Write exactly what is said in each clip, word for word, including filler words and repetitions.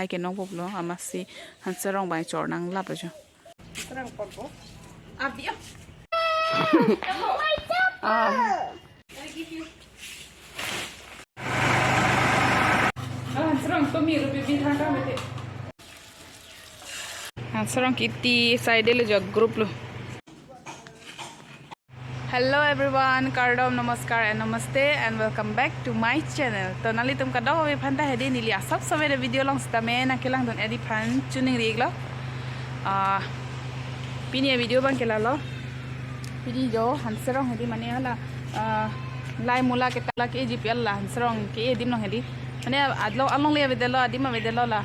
Hai kenong poplo, amatsi Hanserong abang chor nanglaplo jo. Hanserong ponpo. Abi ah. Ah. Ah, Hanserong, tumi rupi bi thangta mete. Hanserong kiti side lo jo group lo. Hello everyone, kardom, namaskar and namaste and welcome back to my channel. To nanglitum kadokave aphanta hedi neli asap save video along sitame nangkelangdun edi aphan choningri-iklo. Ah, pini avideo abang ke lalo. Pini jo Hanserong hedi mane hala, ah, lai mula keta la ke-eji pi la Hanserong ke-e adim along hedi. Mane adlo alongle avedetlo, adim avedetlo la.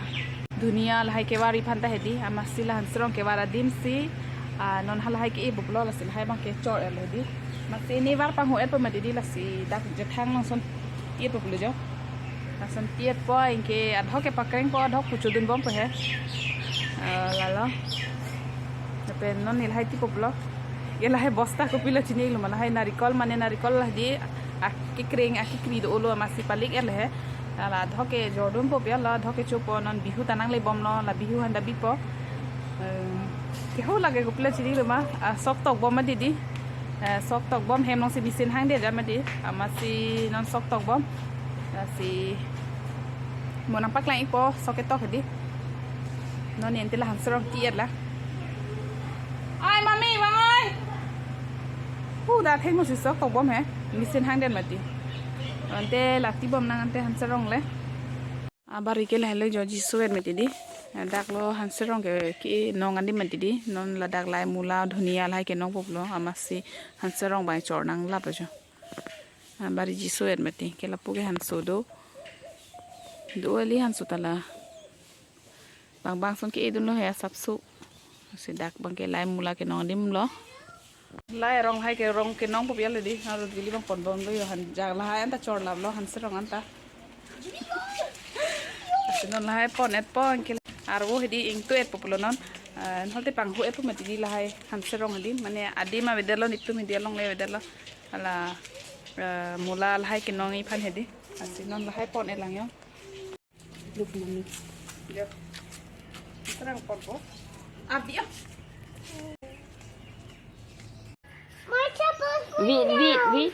Dhuniya lahai kevar aphanta hedi, amatsi la Hanserong kevar adim si, ah, non halahai ke-e poplo, lasi lahai abang ke chor-etlo hedi. Amatsi ne var panghu-etpo mati di, lasi dak jethang along ason ti-etpo pulo jo. Lason ti-etpo anke adhok ke pakrengpo, adhok puchodunbompo he. Ah, lalo. Lapen non ne lahai ti poplo. Ye lahai bosta kopilo chini-iklo ma, lahai narikol mane narikol la di akekreng akekri do-olo amatsi palik-etlo he. La adhok ke jordunpo pi la adhok ke chopo, non Bihu ta nanglebomlo, la Bihu aphan ta bipo. Eh, kehou lake kopilo chini-iklo ma, ah, sok tokbom mati di. Eh, sok tokbom, hem alongsi mesen hangdet ja mati. Amatsi non sok tokbom. Lasi mo nangpaklang-ikpo sok ketok hedi. Non ente la Hanserong ti-et la. Oi, mami, bang oi. Hu, dak thengno si sok tokbom he. Mesen hangdet mati. Ante la tibom nang ante Hanserong le. Abari ke lahelo jo Jisu-et mati di. Dak lo Hanserong ke kenong adim mati di. Non ladak lai mula dhuniya lahai kenong poplo. Amatsi Hanserong abang chor nanglaplo jo. Abari Jisu-et mati. Ke lapu ke hanso do. Do eli hanso ta la. Bang bang ason ke-edunlo he asapso. Si dak abang ke lai mula kenong adim lo. Lai rong hai ke rong kenong po pi le di. Arut gili abang ponbomlo jo, han jak lahai anta chorlaplo Hanserong anta. Lasi non lahai pon-etpo anke arvo hedi ingto-etpo pulo non. Ah, non te panghu-etpo mati di lahai Hanserong hedi. Mane adim avedetlo, netum hedi alongle avedetlo. Hala, eh, mula lahai kenong aphan hedi. Lasi non lahai pon-et lang jo. Look, mommy. Yep. Hanserong ponpo. Abi ah. My chapel. Wait, wait, wait.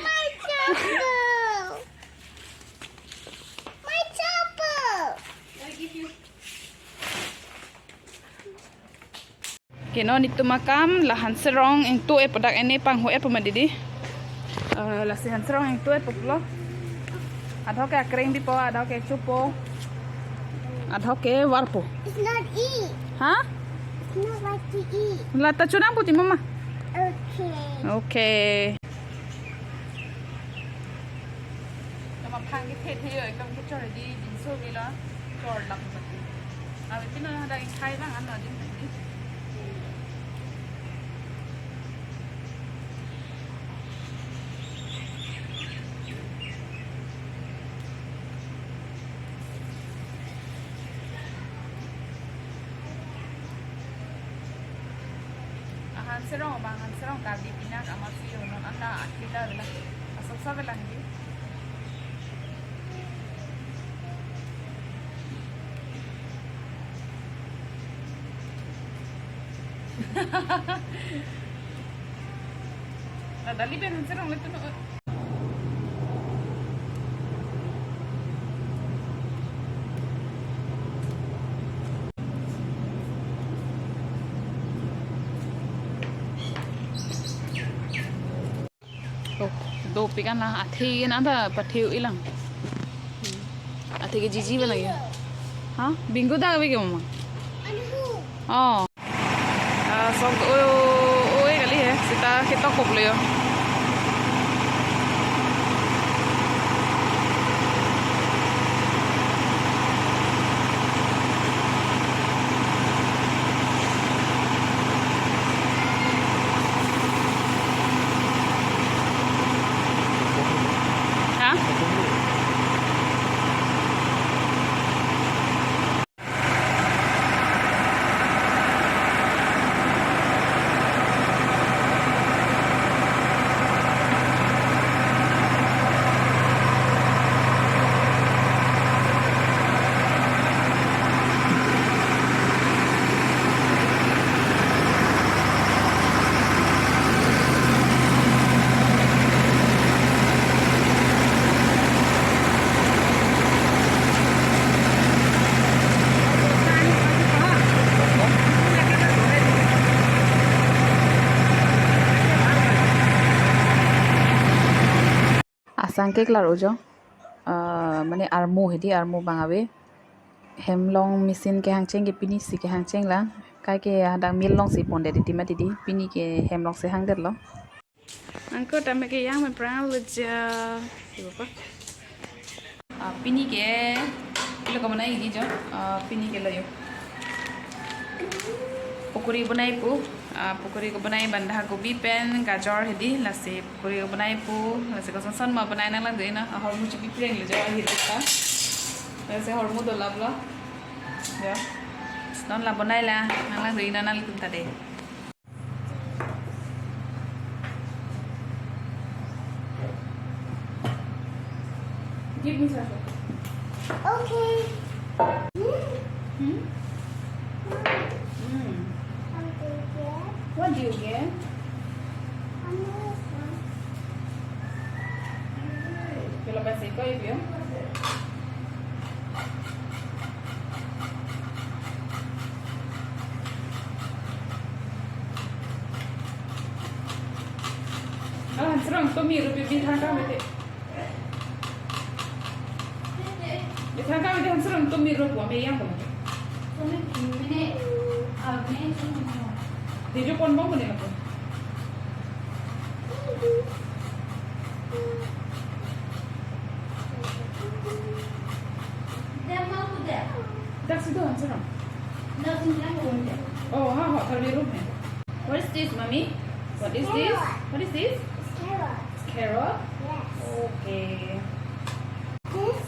My chapel. My chapel. I give you. Ke non netum akam la Hanserong ingto-etpo dak, ene panghu-etpo mati di. Eh, lasi Hanserong ingto-etpo pulo. Adhok ke akreng bipo, adhok ke chopo. Adhok ke varpo. It's not eat. Ha? It's not like to eat. La ta chonang puti mama. Okay. Okay. Tama phang ke the the yo, ekdom ke chor di, jinso ke lo, chorlap mati. Abi pino ada ikhai bang ano din mati. Hanserong abang, Hanserong kali pinak amatsi yo non anta akhila bela. Asok sa bela hidi. Ada liben Hanserong le tuno. Oh, dopik an la, athe ke nangta pathe-ik lang. Athe ke jiji ba lagi. Ha? Bingo dak ave ke mama? Oh. Ah, sok o, o, o, e kali he. Sita ketok koplo yo. Ha? Sangkek lar ujo. Ah, mane armu hedi, armu bang ave. Hem along machine kehang cheng ke pini si kehang cheng lang. Kaike hadak mill alongsi pondet titi mati di. Pini ke hem alongsi hangdetlo. Angko tame ke yang me prang lo ja. Ibu apa? Ah, pini ke, pilo ko banai di jo. Ah, pini ke lo yo. Pokori banai pu. Ah, pokori ko banai banda gobi pen gajor hedi, lasi pokori ko banai pu, lasi koson son ma banai nanglang dei na, ah, hormu chipi pireng lo jo, hedi ta. Lasi hormu dolap lo. Jo. Non la banai la, nanglang dei na, nangtum ta dei. Give me some. Okay. Hmm? Hmm. What do you get? Kilo pasi ko ibio? Ah, Hansrong, tumi rupi bi thangkang mete. Bi thangkang mete Hansrong, tumi rupi ame yang ko. Tumi mene, ah, mene tumi. Di jo pon bong mene ko. Dak si do Hansrong. Oh, ha, ha, tharve room hai. What is this, mommy? What is this? Carrot. What is this? It's carrot. Carrot? Yes. Okay. This?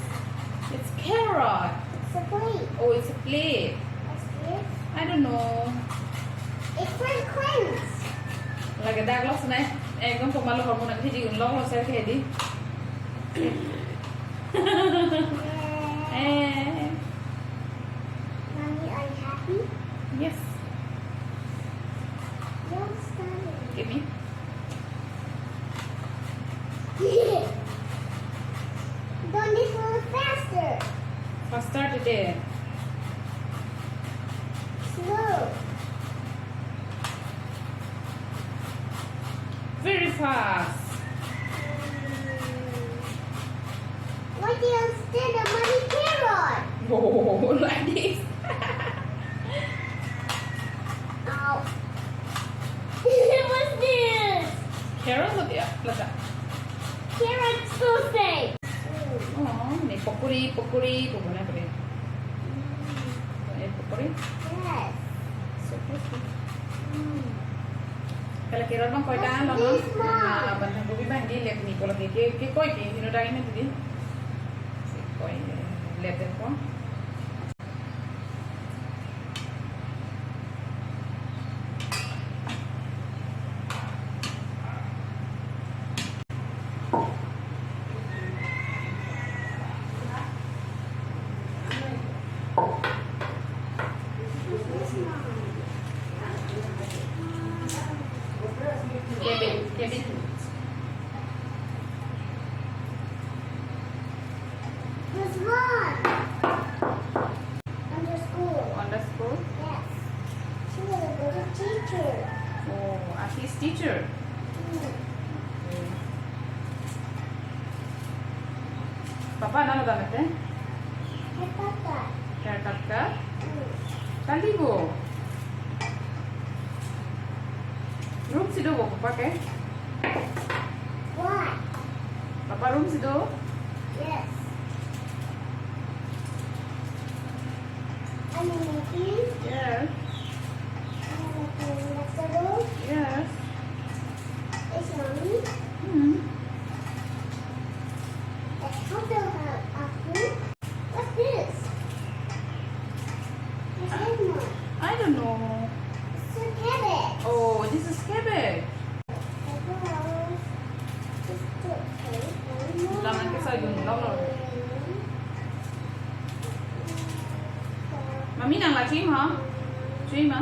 It's carrot. It's a plate. Oh, it's a plate. What's this? I don't know. It's for twins. Lake dak lo sunai. Ekdom komatlo hormu nang hidi unlok lo ser ke hidi. Eh. Mommy, are you happy? Yes. Don't start it. Give me. Don't need to faster. Faster today. Slow. Very fast. What do you instead of money carrot? Oh, like this. Ow. What's this? Carrot lo dia, lata. Carrot so safe. Oh, ni pokori, pokori, pokori, pokori. Eh, pokori? Yes. So tasty. Mm. Kala carrot bang koi ta lo no? This one. Ah, banda gobi bang di let ni ko lagi ke, ke koi ke hino dai na di. Koi, eh, let ko. Cabbage, cabbage. This one. On the school. On the school? Yes. She was a good teacher. Oh, a his teacher? Mm. Okay. Papa, nalo damete? Hair cut. Hair cut ka? Mm. Kali bo? Room si do bo papa ke? Why? Papa room si do? Yes. Are you making? Yes. Are you making vegetables? Yes. Is mommy? Hmm. How to have a food? What's this? What's this one? I don't know. It's a cabbage. Oh, this is cabbage. Lam ke sai dun, lam, lam. Mami nang la chim ha? Chim ha?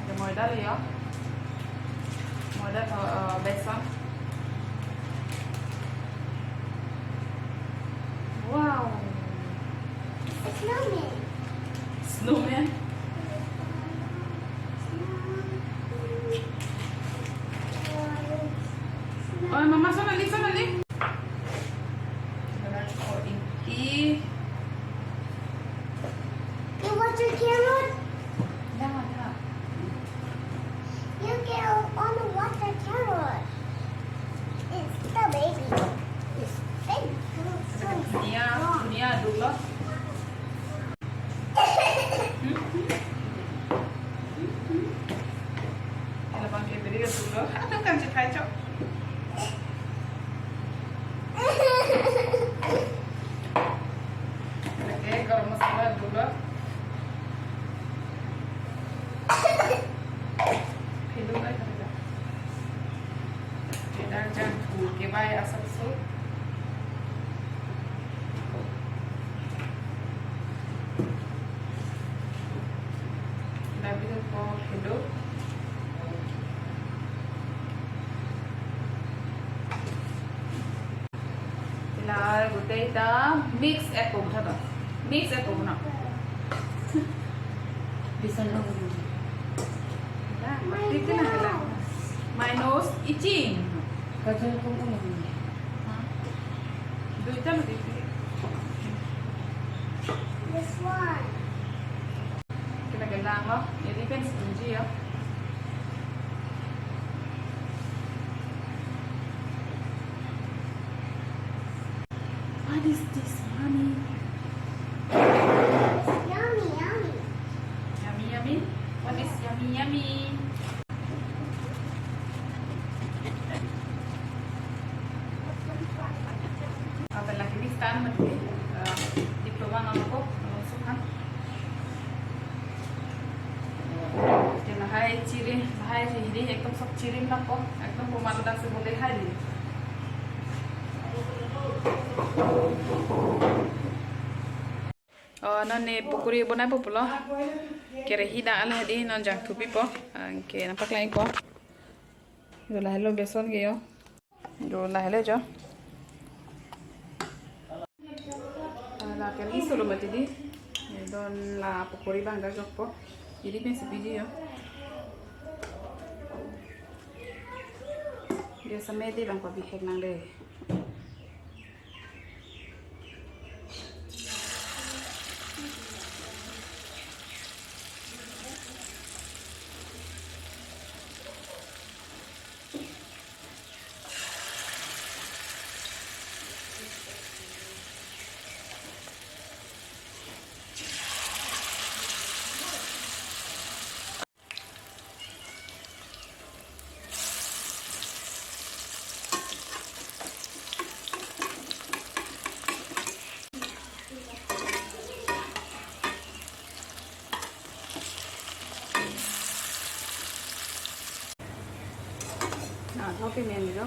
Ada maida liya. Maida tho, eh, besan. Wow. Snowman. Snowman? Snowman. Mama, Sonali, Sonali. Ih. You want a carrot? You can only want a carrot. It's the baby. It's big. Dunia, dunia dulu. Labang ke beri dulu. Aduh, kan cepat cok. Lake garam masala dolo. Phelu bai kata. Kita jangthu kebai asapso. Dabi ko phelu. Pilar gutei ta mix ekpo thaba. Mix ekpo na. Bisan lo. Ya, mati na la. My nose itching. Kajol ko ko. Ha? Duita lo duita. This one. Kita kelang lo, jadi kan setuju ya. What is this, mommy? Yummy, yummy. Yummy, yummy. What is yummy, yummy? Apa lagi ni stand mati, eh, diploma nangkok, nangkok sukan. Lahai chirim, lahai chirim, ekdom sok chirim nangkok, ekdom pemalu dak sebut lahai. Oh, non ne pokori bonai po pulo. Kerehi dak alah di non jangthu pipo. Anke nampak lain ko. Yo lahelo beson ke yo. Yo lahelo jo. La kerehi solo mati di. Don la pokori bang dak jokpo. Jadi pensi piji yo. Gas amedi bang pabihek nang de. Na, thok ke men jo.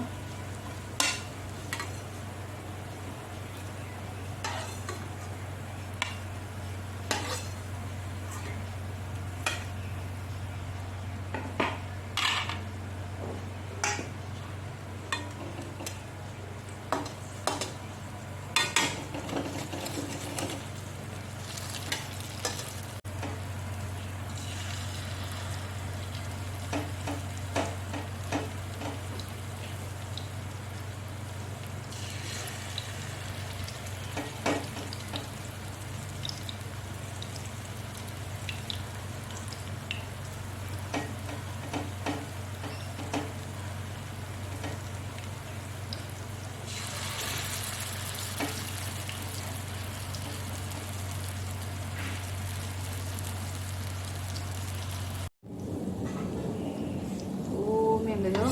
Oh, men lo jo.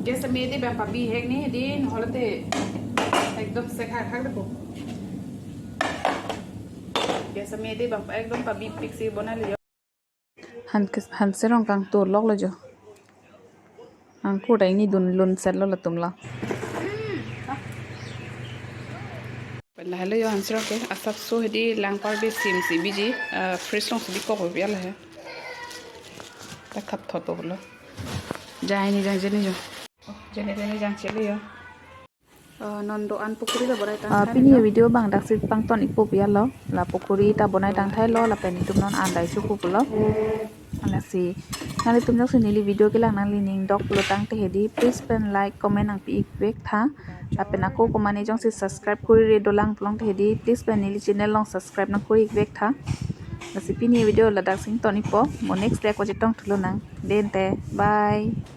Gas amedi bang pabihek ni, di non holote ekdom sekhak khak depo. Gas amedi bang ekdom pabipik si bonai lo jo. Han kes-, hanserong kangtur lok lo jo. Angkur ta ingni dun lun set lo latum lo. Lahelo jo hanserong ke asapso hedi lang parbe sim si biji, ah, fresh long si bikok biya lahai. Ta khap thot lo. Jai ni jang jeni jo. Oh, jeni jeni jang chele jo. Uh, non do-an pukuri lo bonai tang Uh, thai pini lo. Video bang daksi pangton ipo pialo, la pukuri ta bonai tang thailo, lapen itum non an dai chuku pulo. Lasi nanglitum jongsi neli video kelang nanglining dok pulo tangte hedi, please pen like, comment nangpi ik vek tha. Lapen ako komane jongsi subscribe kori re dolang pulo tangte hedi, please pen neli channel along subscribe nangkori ik vek tha. Lasi pini video ladak si ington ipo, mo next le ako chetong thulonang. Dente, bye.